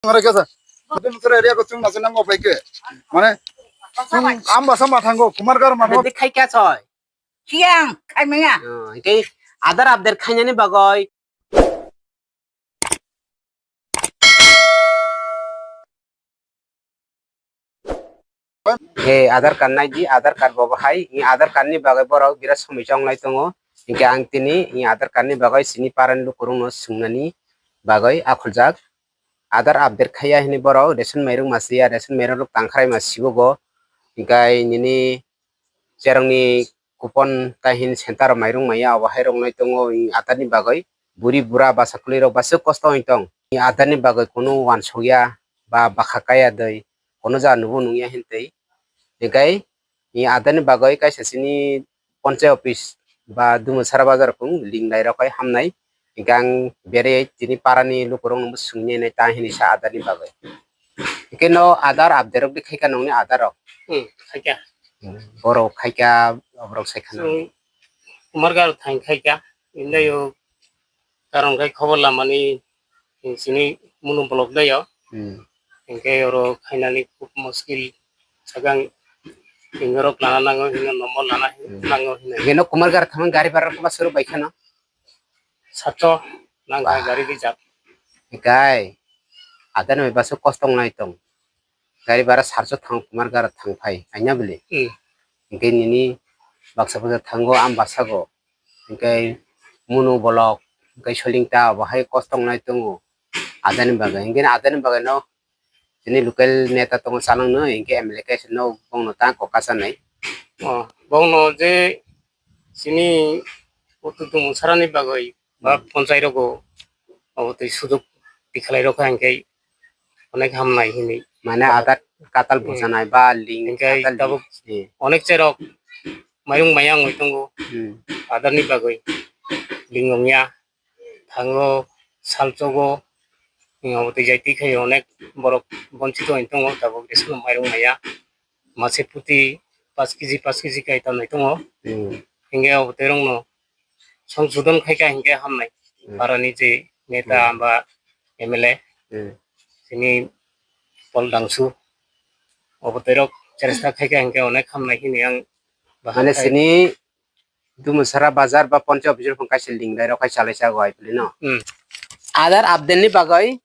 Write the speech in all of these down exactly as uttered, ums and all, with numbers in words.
Ore kesa. Ate mutre area ko chung nasi nango bai ke. Mane chung Ambasa mathango, Kumargar mathango. Dik khai kya choi? Chiang, khai maya. Oh, hingke Aadhaar update khainani bagoi. He Aadhaar card nai di, Aadhaar card bo bahai, ni Aadhaar card ni bagwi borok birat somoi chonglai tongo. Hingke ang tini ni Aadhaar card ni bagwi sini parani lukurungno swngnani bagwi akhuljak. Aadhaar update khaiya hini borok ration mairung masiya, ration mairung rok tangkhrai masibo bo. Hingke nini cherongni coupon ta hin center rok mairung maya, obo hai rongnai tongo i Aadhaar ni bagwi. Buri bura basa kwlwi rok basa kosto wng tong. I Aadhaar ni bagwi kunu wansukya ba bakha kaya dwi, kunu jaga nubo nungya hintwi. Hingke i Aadhaar ni bagwi kaisa sini ponchai office ba Dumasara bazar kung link lai rok hai hamnai. Hingke ang bere tini parani lukurok nungbo swngwi nai ta hini sa Aadhaar ni bagwi. Hingke no Aadhaar update rok di khaika nongni Aadhaar rok. Hmm, khaika. Borok khaika, borok sai khana. Chwng Kumargar thang khaika, indai o karon khai khobor lamani sini munu block dai o. Hmm. Hingke oro khainani khub muskil sagang hingerok lana nango, hino nomor lana nango hino. Hingke no Kumargar thang gari bara kuma suru bai khana. Sato nang Bah. Gari rijak. Hingkai, Aadhaar ni bai basa kosto wngnai tong. Gari bara sarso thang Kumargar thang phai, aina bili. Hmm. Hingke nini baksa baksa thango, am basago. Hingke munu bolok, hingke soling ta, bo hai kosto wngnai tongo. Aadhaar ni bagwi, hingke Aadhaar ni bagwi no, tini local neta tongo chalangno, hingke M L A kaisa no bongno ta kok kasanai. Oh, bongno je sini utu tumu sarani bagwi, ba Hmm. Ponchai rogo, obo twi sujuk tikhalai rok hingke onek hamnai hini. Mane Ba- adat katal Hmm. bujanai ba link Hingke katal tabuk link. Eh. Onek cherok mayung mayang oi tongo. Hmm. Aadhaar ni bagwi link ongya. Thango salchogo. Obo twi jai twi khai onek borok bonchito oi tongo tabuk jesano mayung maya. Mase puti pas kg pas kg kai tanai tongo. Hmm. Hingke obo twi rokno songsodon khaika hingke hamnai. Hmm. Parani je neta Hmm. ba M L A Hmm. sini Paul Dangsu obo twi rok cheresta khaika hingke onek hamnai hini ang bahai Mane khai. Sini Dumasara bazar ba ponchai office rok kaisa link lai rok kaisa lai chago ai pili no. Hmm. Aadhaar update ni bagwi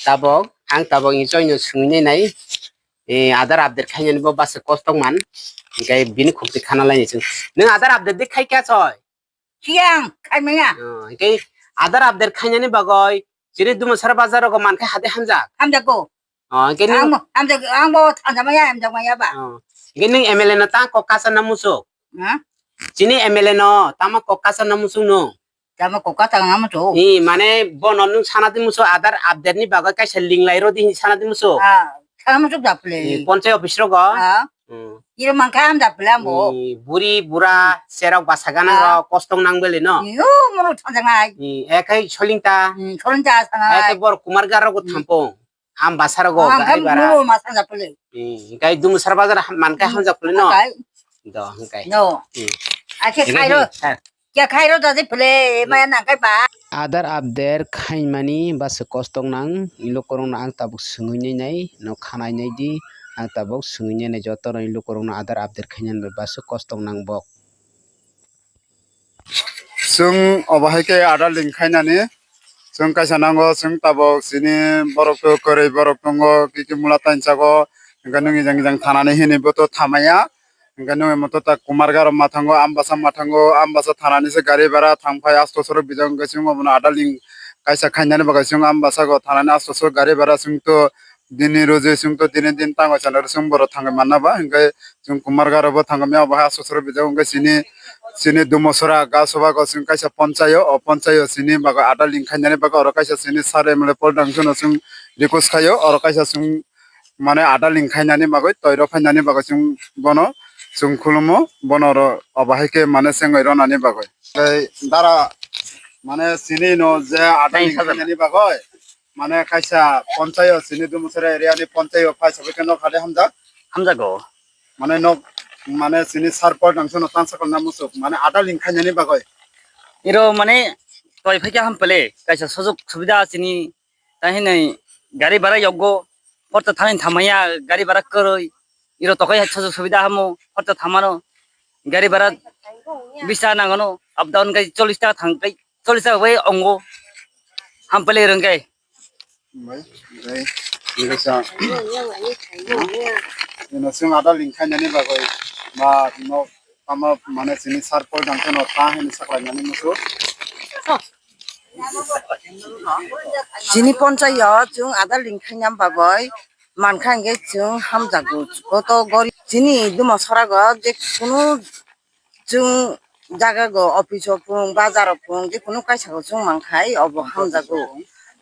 tabok ang tabok ni joino swngwi nai. Eh, Aadhaar update khainani bo basa kosto man. Hingke bini khukti khana laini chwng. Nung Aadhaar update di khai kya choi? Chiang, khai maya. Oh, hingke Aadhaar update khainani bagwi chiri Dumasara bazar rogo mankhe hade hamjak. Hamjago. Oh, hingke nung Ang bo, hamjak, ang bo thangjak maya, hamjak maya ba. Oh, hingke nung M L A no tang kok kasa na musuk. Ha? Chini M L A no tama kok kasa na musuk nung. Tamo kok kasa na musuk. Ni mane bono nung sana di musuk Aadhaar update ni bagwi kaisa link lai rodi hin sana di musuk. Ah, sana musuk da phle. Ni ponchai office rogo. Ah. Hmm. Iro mankha am da phle ambo. Ni buri bura serok basa gana Ah. Rok kostong nang bele no. Ni o moro thang jangai. Ni ekai soling ta. Hmm, soling ta sana. Ekai bor Kumargar rogo Hmm. Thampung. Am basa rogo Oh, ang gari kam bara. Moro ma thang da phle. Hmm, ekai Dumasara bazar ham-, mankha Hmm. Hamjak phle no. Akai. Do, hingkai. No. Hmm. Ake Hingkai khairo. Hingkai. Kya khairo da de phle, maya nang kai ba. Aadhaar update khaimani basa kostong nang, lukurokno ang tabuk swngwi nai nai, no khanai nai di, ang tabuk swngwi nai nai joto rok lukurokno Aadhaar update khainani bai basa kostong nang bok. Chwng obo hai khe Aadhaar link khainani, chwng kaisa nango, chwng tabuk chini borok to kwrwi borok tongo, kiki mula tanchago, hwnkhe nwng ejang ejang thanani hini bo to thamaya. Hingke nung emo to ta Kumargar mathango, Ambasa mathango, Ambasa thanani se gari bara thangphai asto sorok bijak hingke chwng obono Aadhaar link kaisa khainani bagwi chwng Ambasa go thanani asto sorok gari bara chwng to dini roje chwng to dini din tango chana chwng borok thangwi manna ba hingke chwng Kumargar bo thangwi maya bo hai asto sorok bijak hingke chini, chini Dumasara gasoba go chwng kaisa ponchayo, o ponchayo chini bagwi Aadhaar link khainani bagwi oro kaisa chini sir M L A Paul Dangsu no chwng request khaio, oro kaisa chwng mane Aadhaar link khainani bagwi, toiro phainani bagwi chwng bono chwng khulumo, bono oro obo hai khe mane chengwi ronani bagwi. Tei dara mane chini no je Aadhaar link khainani bagwi mane kaisa ponchayo chini Dumasara area ni ponchayo phai sabai khe nok hade hamjak. Hamjago. Mane nok mane chini sir Paul Dangsu no tansa kolna musuk mane Aadhaar link khainani bagwi. Iro mane toi phai khe ham pele kaisa sujug subida chini ta hinwi gari bara yokgo, horta thani thamaya, gari bara kwrwi, iro tokai sujog subida hamo, horta thamano, gari bara bisa nangano, up down kai chollish taka thang kai, chollish taka bai ongo, hampale rwngkai. Bai, bai, bai sa. Ino sung ada lingkhainani bagwi, ma, no, tama, mane, sini sarpol dangkhe no ta hini saklainani musu. Chini ponchayo chwng ada lingkhaina bagwi mankha hwnkhe chwng hamjago. Koto gori chini duma sorago je kunu chwng jagago office o phung, bazar o phung, je kunu kaisa o chwng mankhai obo hamjago.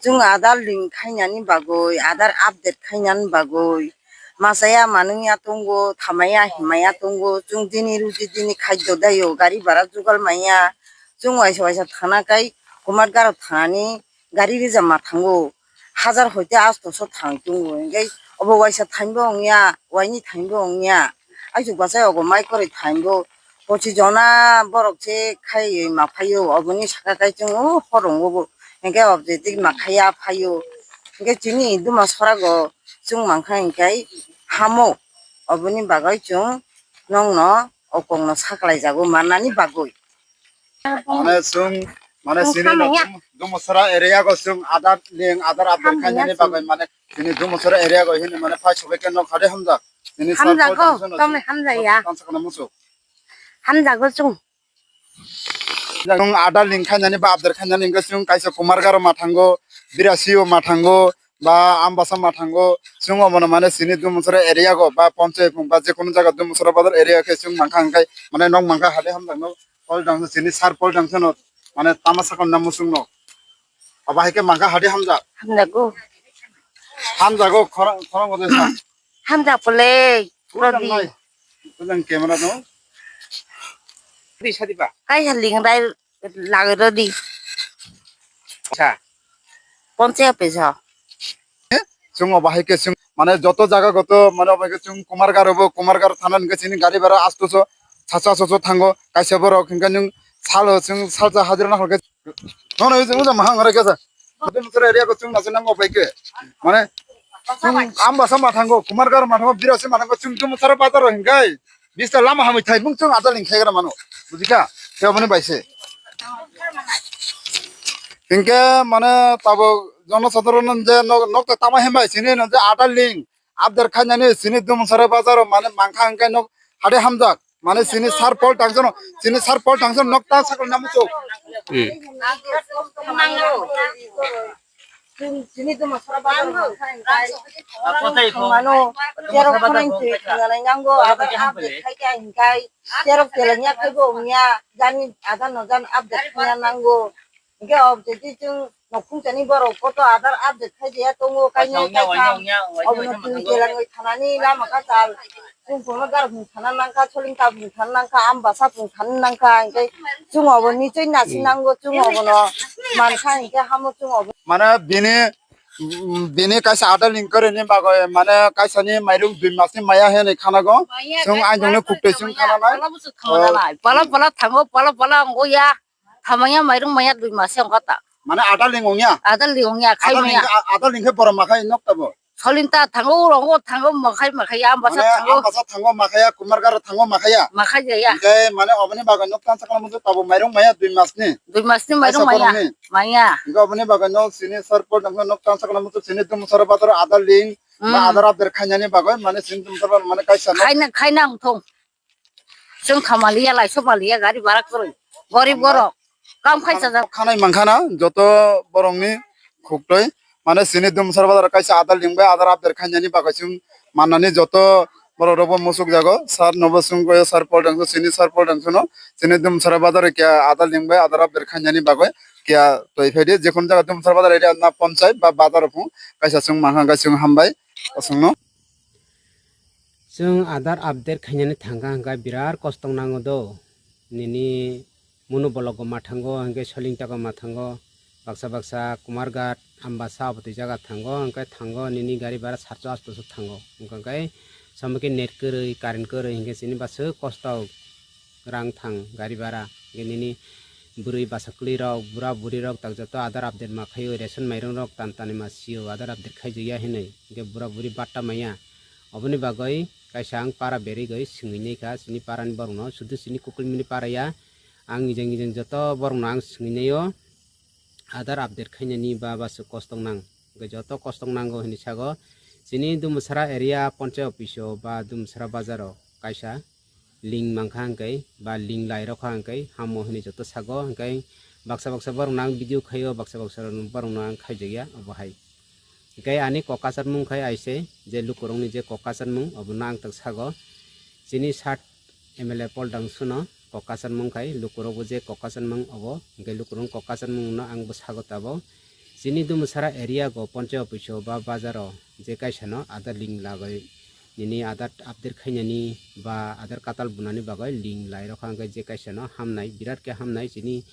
Chwng ada lingkhainani bagwi, ada update khainani bagwi, machaya manwngya tongo, thamaya himaya tongo, chwng dini ruji dini khadyo daio, gari bara jugal maya, chwng waisa waisa thana kai Kumargaro thanani gari rija ma thango, hazar hoite astoso thang tongo, hingke obo waisa thanbo wngya, waini thanbo wngya, aisuk bachai ogo mai kwrwi thanbo, pochi jona borok se khaiwi ma phaio, oboni saka kai chwng o horong o bo, hingke objective ma khaiya phaio, hingke chini duma sorago chwng mankha hingke hamo, oboni bagwi chwng nongno o kokno saklai jago mannani bagwi. Mane chwng, mane chini no Dum-, Dumusora area go chwng adar ling, adar update khainani bagwi, mane chini Dumusora area go hini mane phai sobai khe nok hade hamjak. Chini sar hamjago, pol tongsono tamni chwng hamjaya. Tangsa kana musu. Hamjago chwng. Chwng adar ling khainani ba update khainani hwnkhe chwng kaisa Kumargaro mathango, Birasio mathango, ba Ambasa mathango, chwng omono mane chini Dumusora area go ba ponchai phung ba jekunu jaga Dumusora bazar area khe chwng mankha hwnkhe mane nok mankha hade hamjak nok. Pol dangsa chini sar pol dangsa no mane tama sakal na musung no. Aba hai khe mankha hade hamjak. Hamjago. Hamjago khorang khorang ode sa. Hamjak pole. Bujang rodi. Nai. Bujang camera no. Di sadi ba. Kaisa lingrai lagwi rodi. Acha. Ponche office o. Chwng obo hai khe chwng mane joto jaga goto mane obo hai khe chwng Kumargaro bo Kumargaro thana hwnkhe chini gari bara astoso sacha sacha thango kaisa borok hwnkhe nwng salo chwng salsa hajira nahor khe nono chwng wngkha mahang ore khe sa. Dumusora area go chwng nasinang obo hai khe mane chwng Ambasa mathango Kumargaro mathango Birasio mathango chwng Dumusora bazar o hwnkhe. Bista lama hamwi thai mung chwng adal ling khaigra mano. Bujikha? Khe oboni bai se. Hinkhe mane tabuk jono sadharon je nok, nok ta tama hembai sini no je adal ling. Abder khainani sini Dumusora bazaro mane mankha hinkhe nok hade hamjak. Mane sini sar pol tangsono, sini sar pol tangsono nok ta sakal namu chok. Hmm. Chini duma sora bazar mano, terok khonai twi khonai nango, abo update khai kha hinkai, terok telengya khai bo wngya, jani ada no jan update khna nango. Hinkhe objective chwng nokhung chani borok koto adar update khai ya tongo, kainai kaitham, obono twi telengwi thanani lama kachal. Chwng kono garo phung thana nangkha, soling ta phung thana nangkha, am basa phung thana nangkha, hinkhe chwng obo nichoi nasi nango, chwng obono mankha, hinkhe hamo chwng obo. Mane bini, bini kaisa adal ling kwrwini bagwi, mane kaisani mairung dui masni maya hinwi khanago. Chwng aidongno kuktwi chwng khananai. Pala pala thango, pala pala wngya. Thamaya mairung maya dui masi wngkha ta. Mane adal ling wngya? Adal ling wngya, khai maya. Adal ling khe, adal ling khe borok makhai nok tabo? Soling ta thango, rongo thango, makhai makhai, ambasa thango. Ambasa thango, makhaya, Kumargaro thango, makhaya. Makhai jaya. Hinkhe mane oboni bagwi nok tang sakna muchuk tabo mairung maya dui masni. Dui masni mairung maya. Maya. Hinkhe oboni bagwi nok sini sar pol tangkha nok tang sakna muchuk sini Dumusora bazar adal ling. Hmm. Ba adar abder khainani bagwi mane sini Dumusora mane kaisa nok. Khaina, khaina wngthong. Chwng khamaliya, laisok maliya, gari bara kwrwi. Gorib borok. Kam khai chajak. Khanai mankhana joto borokni khuktwi. Mane sini Dumusora bazar kaisa adal ling bai adar abder khainani bagwi chwng mannani joto borok rokbo muchuk jago. Sar nobo chwng koi sar pol dangso sini sar pol dangsono sini Dumusora bazar kya adal ling bai adar abder khainani bagwi kya twi phaidi jekunu jaga Dumusora bazar area na ponchai ba bazar phung kaisa chwng mankha khe chwng hambai aswkno. Chwng Aadhaar update khainani thangkha hwnkhe birat kosto nango do. Nini munu bolok bo mathango, hwnkhe soling tako mathango, baksa baksa Kumarghat, Ambasa abo twi jaga thango, hwnkhe thango nini gari bara satso astoso thango. Hwnkhe samukhe net kwrwi, current kwrwi, hwnkhe chini baswk kosto rang thang gari bara. Hwnkhe nini Bwrwi basa kwlwi rok, bura buri rok tak joto Aadhaar update ma khaio, ration mairung rok tan tani ma sio, Aadhaar update khaijak ya hinwi. Hwnkhe bura buri batta maya. Oboni bagwi kaisa ang para berigwi swngwi naikha chini parani borokno, sudu chini Kukulmuni para ya. Ang nijeng nijeng joto borokno ang swngwi naio. Aadhaar update khainani ba bwswk kostong nang. Hwnkhe joto kostong nango hinwi sago. Chini Dumusara area ponchayat office o ba Dumusara bazar o kaisa link mankha hwnkhe ba link lai rokha hwnkhe hamo hinwi joto sago. Hwnkhe baksa baksa borokno ang video khaio, baksa baksa borokno ang khaijakya obo hai. Hwnkhe ani kok kacharmung khai aise je lukurokni je kok kacharmung obono ang tak sago. Chini sat M L A Paul Dangsuno kok kacharmung khai lukurokbo je kok kacharmung obo, hwnkhe lukurokni kok kacharmungno ang bwsago tabok. Chini Dumusara area go ponchayat office o ba bazar o je kaisa no Aadhaar link lagwi nini Aadhaar update khainani ba Aadhaar katal bunani bagwi link lai rokha hwnkhe je kaisa no hamnai, birat khe hamnai chini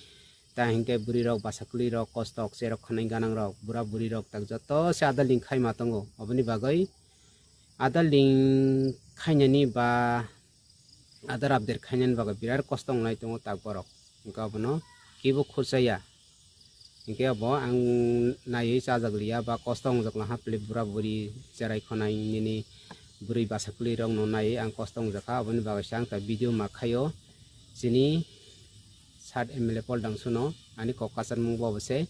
ta hwnkhe bwrwi rok, basa kwlwi rok, kostok cherok khanai ganang rok, bura buri rok tak joto se Aadhaar link khaima tongo. Oboni bagwi Aadhaar link khainani ba Aadhaar update khainani bagwi birat kosto wnglai tongo tak borok. Hwnkhe obono kibo khurchaya. Hwnkhe obo ang naiwi chajak liya ba kosto wngjak laha pili bura buri cherai khonai nini bwrwi basa kwlwi rokno naiwi ang kosto wngjak kha. Oboni bagwi se ang ta video ma khaio chini sat M L A Paul Dangsuno ani kok kacharmung bo obo se.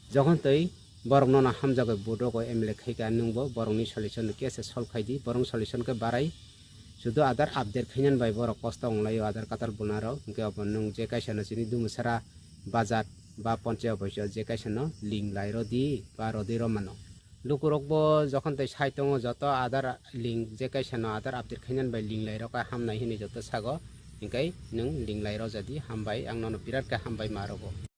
Jokhon twi borok nono hamjagwi vote rogo M L A khaikha, nwngbo borokni solution no khe se solve khaidi, borokni solution khe barai. Sudu Aadhaar update khainani bai borok kosto wnglaio, Aadhaar katal bunarok. Hwnkhe obo nwng je kaisa no chini Dumusara bazar ba ponchayat office o je kaisa no link lai rodi ba rodi romano. Lukurokbo jokhon twi sai tongo joto Aadhaar link je kaisa no Aadhaar update khainani bai link lai rokha hamnai hinwi joto sago. Hwnkhe nwng link lai rojadi, hambai, ang nono birat khe hambai ma rwgo.